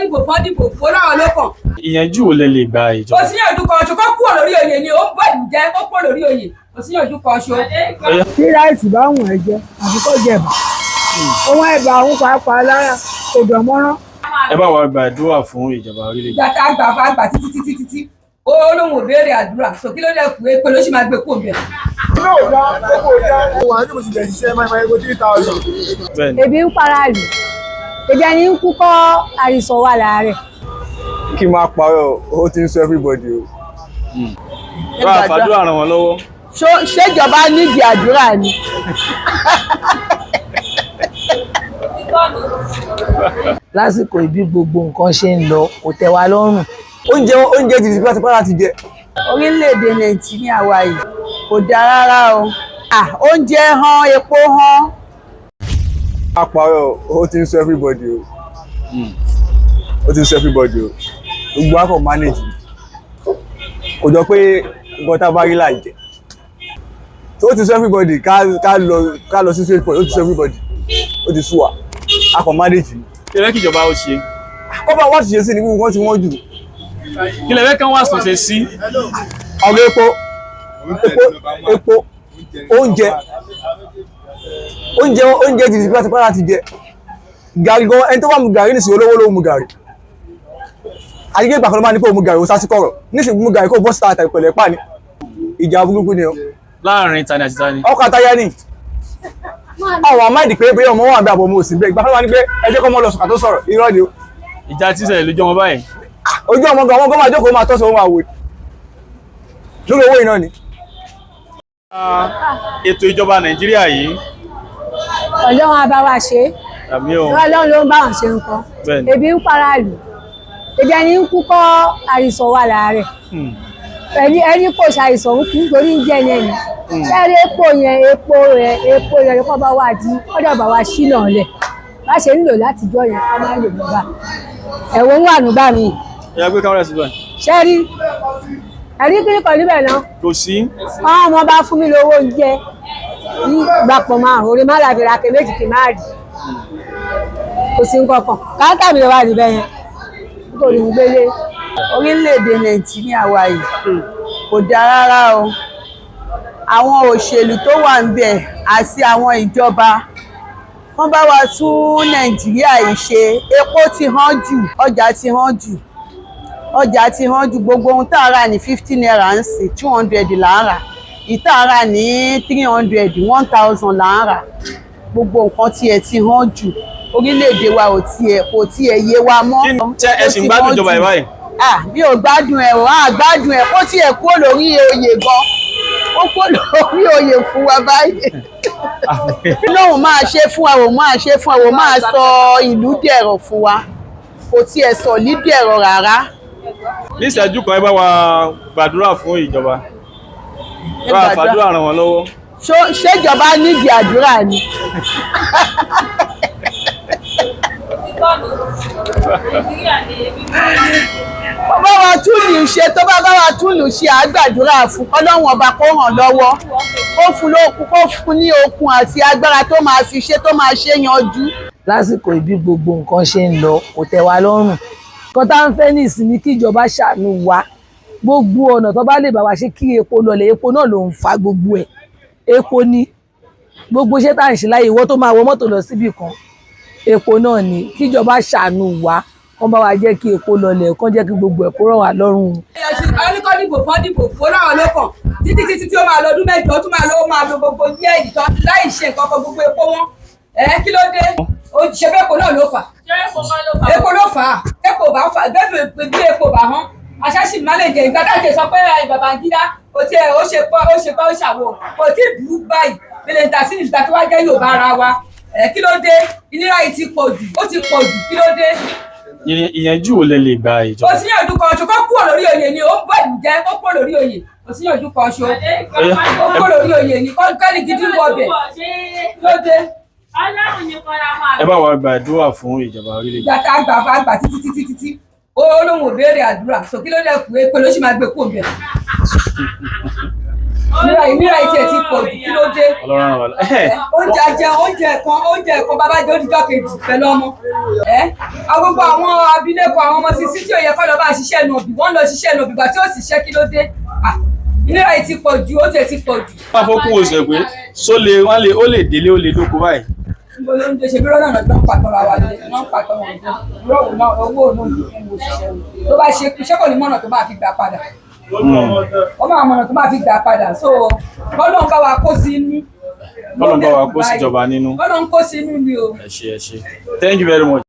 dìbò fún dìbò fún láwọn ló kàn. Ìyànjú wo lẹ lè gba Kò ìjọba? sí yànjú kan ṣo, kó kúrò lórí oyè ni, ó ń bọ̀ ìlú jẹ́, kó kúrò lórí oyè. Kò sí yànjú kan ṣo. Tí rice bá wùn ẹ́ jẹ àfi kó jẹ ẹ̀bà, òun ẹ̀bà òun pàápàá lára kò dán mọ́rán. Ẹ bá wa gbàdúrà fún ìjọba orílẹ̀-èdè. Ìgbà tá a gbà fún àgbà títí títí títí, ó lóun ò béèrè àdúrà, so kí ló dé kú èpè ló sì máa gbé kó bẹ̀. Wà á ní mo sì lè ṣiṣẹ́ máa máa 3,000. Bẹ́ẹ̀ni. Ebi ń para lù, ebi ẹni ń kú kọ́, àìsàn wà láàárẹ̀. Kí n máa parọ́, ó ti ń sọ everybody o. Bá a fàdúrà ràn wọ́n lọ́wọ́. Ṣèjọba nídìí àdúrà ni. Lásìkò ìbí gbogbo nǹkan ṣe ń lọ kò tẹ́ wa lọ́rùn. Oúnjẹ ti di tipátipá láti jẹ. Orílẹ̀-èdè Nàìjíríà wa yìí kò dáa rárá o. Ah, oúnjẹ hàn, epo hàn. Máa parọ́, ó ti ń sọ everybody o. Ó ti ń sọ everybody o. Gbogbo wa kò manage. Kò jọ pé nǹkan tá a bá rí là ń jẹ. So ó ti sọ everybody ká lọ sí straight point, ó ti sọ everybody. Ó ti sú wa. A kò manage. Kí lẹ fẹ́ kí ìjọba ó ṣe? Kọ́ bá wá ti ṣe sí ni gbogbo wọn ti wọ́n jù. Kí lẹ fẹ́ kán wá sọ̀tẹ̀ sí? Ọ̀rọ̀ epo, epo, epo, oúnjẹ, oúnjẹ, oúnjẹ ti di tipátipá láti jẹ. Gàrí gan, ẹni tó bá mu gàrí nísìnyí, olówó ló mu gàrí. Àyíké ìgbà kan ló máa ní pé ó mu gàrí, ó sásí kọ̀rọ̀ nísìnyí, mu gàrí kó bọ́ síta àtàrí pẹ̀lẹ́ pà ní ìjà burúkú ni o. Láàrin tani àti tani? Ọkọ̀ àtayá ni àwọn àmáìdì pé bóyá ọmọ wà bí àbọ̀ ọmọ òsì bẹ́ẹ̀. Ìgbà kan ló máa ní pé ẹ jẹ́ kó mọ́ lọ sùkà tó sọ̀rọ̀, irọ́ ni o. Ìjà tí ṣẹlẹ̀ lójú ọmọ báyìí. Ojú ọmọ gan, ọmọ gan máa jókòó, máa tọ́sọ̀, ohun àwò lórí owó iná ni. Ètò ìjọba Nàìjíríà yìí. Ọlọ́run á bá wa ṣe é. Àmì o. Ọlọ́run ló ń bá wọn ṣe nǹkan. Bẹ́ẹ̀ni. Ebi ń para lù, ebi ẹni ń kú kọ́, àìsàn wà láàárẹ̀. Ẹni kò ṣàìsàn ń kú torí ń jẹ ní ẹni ṣẹ́rí epo yẹn, epo rẹ̀, epo yẹn kọ́ bá wà di ọ̀dọ̀ bá wa ṣínà lẹ̀ bá ṣe ń lò látijọ́ yẹn, ká máa lò nígbà ẹ̀wọ̀n ń wà nígbà míì. Ẹ gbé kámẹ́rà síbẹ̀. Ṣẹ́rí ẹ̀rí kí ni kò níbẹ̀ náà. Kò sí. Àwọn ọmọ bá fún mi lówó oúnjẹ ní gbapò máa orí má làbí ra kéméjì kì máa rí, kò sí nǹkan kan káńtà mi lè wà níbẹ̀ yẹn nítorí ń gbélé. Orílẹ̀-èdè Nàìjíríà wa yìí kò dáa rárá o. Àwọn òṣèlú tó wà ń bẹ̀ àti àwọn ìjọba, wọ́n bá wa tún Nàìjíríà yìí ṣe. Epo ti hàn jù, ọjà ti hàn jù, ọjà ti hàn jù. Gbogbo ohun tá a rà ní ₦50 ń sìn, 200 là ń rà. Ìta rà ní 300, 1,000 là ń rà. Gbogbo nǹkan tiẹ̀ ti hàn jù. Orílẹ̀-èdè wa ò tiẹ̀, kò tiẹ̀ yé wa mọ́. Kí ni ṣé ẹ sì ń gbádùn ìjọba yìí báyìí? Ah, mi ò gbádùn ẹ o. Ah, gbádùn ẹ, kó tiẹ̀ kúrò lórí oyè gan, ó kúrò lórí oyè fún wa báyìí. Lóun máa ṣe fún wa, òun máa ṣe fún wa, òun máa sọ ìlú dẹ̀rọ̀ fún wa, kò tiẹ̀ sọ ní dẹ̀rọ̀ rárá. Ní ìṣẹ́jú kan, ẹ bá wa gbàdúrà fún ìjọba. Bá a fàdúrà ràn wọ́n lọ́wọ́. Ṣèjọba nídìí àdúrà ni. Kó bá wa tún lù ṣe, tó bá bá wa tún lù ṣe, àgbàdúrà fún Ọlọ́run ọba kó ràn lọ́wọ́, kó fún lókun, kó fún ní okun àti agbára tó máa fi ṣe, tó máa ṣe yanjú. Lásìkò ìbí gbogbo nǹkan ṣe ń lọ kò tẹ́ wa lọ́rùn. Nǹkan tá ń fẹ́ ní ìsinmi, kí ìjọba ṣàánú wa, gbogbo ọ̀nà tó bá lè bá wa ṣe kí epo lọlẹ̀. Epo náà ló ń fa gbogbo ẹ̀, epo ni gbogbo iṣẹ́ tá à ń ṣe láyé. Ìwọ tó máa wọ mọ́tò lọ síbì kan, epo náà ni. Kíjọba ṣàánú wa, kán bá wa jẹ́ kí epo lọlẹ̀, kán jẹ́ kí gbogbo ẹ̀ kó rọ̀ wá lọ́rùn. Ẹni kọ́ dìbò fún dìbò fún láwọn ló kàn títí títí tí ó máa lọ ọdún 8, ó tún máa lọ, ó máa lo gbogbo yẹ́ ìtọ́ láì ṣe nǹkan kan, gbogbo epo wọn. Ẹ kí ló dé? Ṣe bẹ́ẹ̀ epo náà ló fà, epo ló fà á. Epo bá fà bẹ́ẹ̀ bí epo bá hán aṣáṣì má lè jẹ. Ìgbà táwọn ti sọ pé Babangida kò tiẹ̀, ó ṣe pọ́, ó ṣe pọ́, ó ṣàwò, kò tí ì burú báyìí bẹ́ẹ̀ ta sí ìgbà tó wá jẹ́ Yorùbá ara wa. Ẹ kí ló dé? Ìnira yìí ti pọ̀ jù, ó ti pọ̀ jù. Kí ló dé? Ìyànjú wo lẹ lè gba ìjọba? Kò sí yànjú kan ṣo, kó kúrò lórí oyè ni, ó ń bọ̀ ìlú jẹ́, kó kúrò lórí oyè. Kò sí yànjú kan ṣo, kó kúrò lórí oyè ni, kẹ́ni gidi wọ bẹ̀ ló dé. Ẹ bá wa gbàdúrà fún ìjọba orílẹ̀-èdè. Ìgbà tá a gbà fún àgbà títí títí títí, ó lóun ò béèrè àdúrà, so kí ló dé kú èpè ló sì máa gbé kó bẹ̀. Ìnira yìí tiẹ̀ ti pọ̀ jù, kí ló dé? Ọlọ́run ràn wá lọ́wọ́. Ẹ̀hẹ́, Oúnjẹ ajẹ, oúnjẹ kan, oúnjẹ kan bàbá jẹ oníjọ́ kejì pẹ̀lú ọmọ. Ẹ agbogbo àwọn abilékọ, àwọn ọmọ sisi tí ò yẹ kọ́ lọ bá ṣiṣẹ́ nu òbí, wọ́n lọ ṣiṣẹ́ nu òbí gbà tí ó sì ṣẹ́, kí ló dé? Ah, ìnira yìí ti pọ̀ jù, ó tiẹ̀ ti pọ̀ jù. Wọ́n fọ́kún oṣù ẹ̀ pé só lè wọ́n lè ó lè délé, ó lè dóko báyìí. Níbo ló ń dé? Ṣe bí rọ́nà náà gbọ́n pàtó ra wa lé wọ́n pàtó wọn jẹ rọ́ọ̀wù náà, owó náà ló ń wo ṣiṣẹ́ o. Tó bá ṣe iṣẹ́, kò ní mọ̀nà tó máa fi gbà padà. Ó máa mọ̀nà tó máa fi gbà padà, so kọ́lọ́n bá wa kó sí inú. Kọ́lọ́n bá wa kó síjọba nínú. Kọ́lọ́n kó sí inú ni o. Ẹ ṣé, ẹ ṣé, thank you very much.